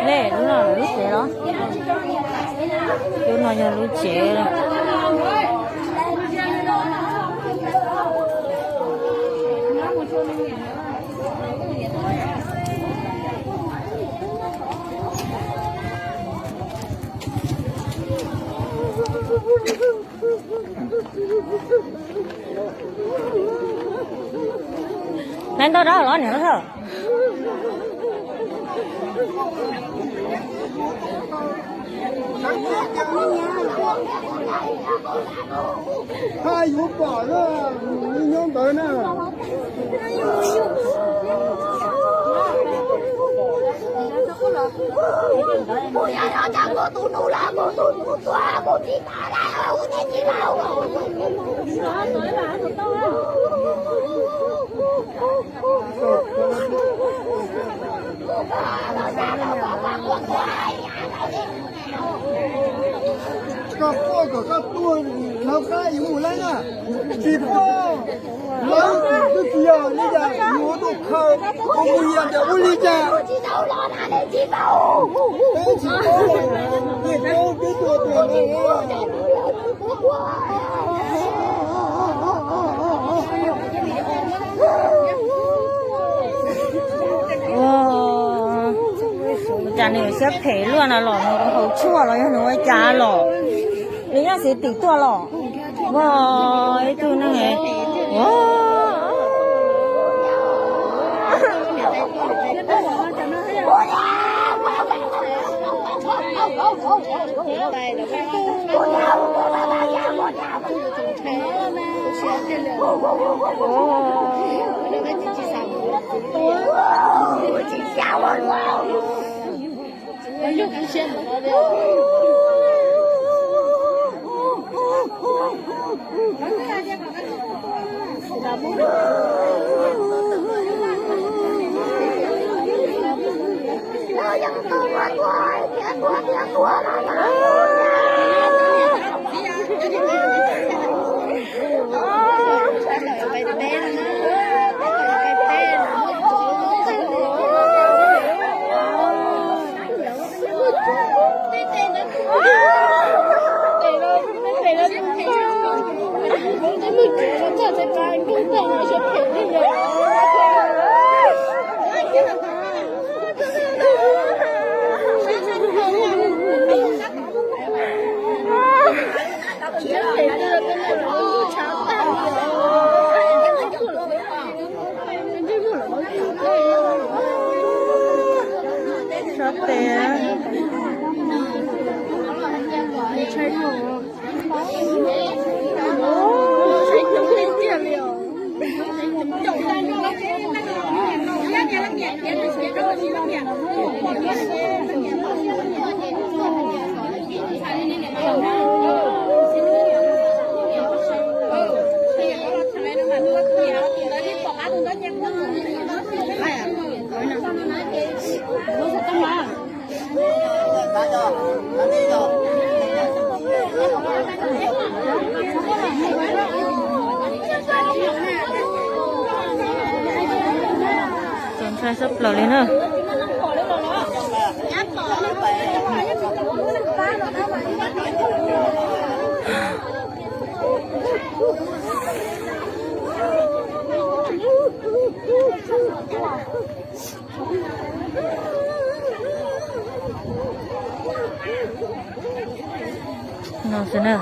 Ne, lub no lub tsev los? Lub no yog lub tsev. Nai ntau rau los niam los thawj. Haj yuav pom na, nyob ntawd na. Koj quaj kom koj tuag, lawv qab yuav mus lawm na. Tsis quaj, lawv twb tsis yog li cas, yus ua tuaj khaws, ua mus yam ntiam ua li cas. Peb tsis paub, peb tuaj tuaj no. Ua cas nws siab phem luaj no los nws haus tshuaj los yog nws ua cas los? Nws nyob xis tim tuaj los. Ua ib tug neeg, ua Sab tes. Txaus ntshai sab plaws li na. No xwb na.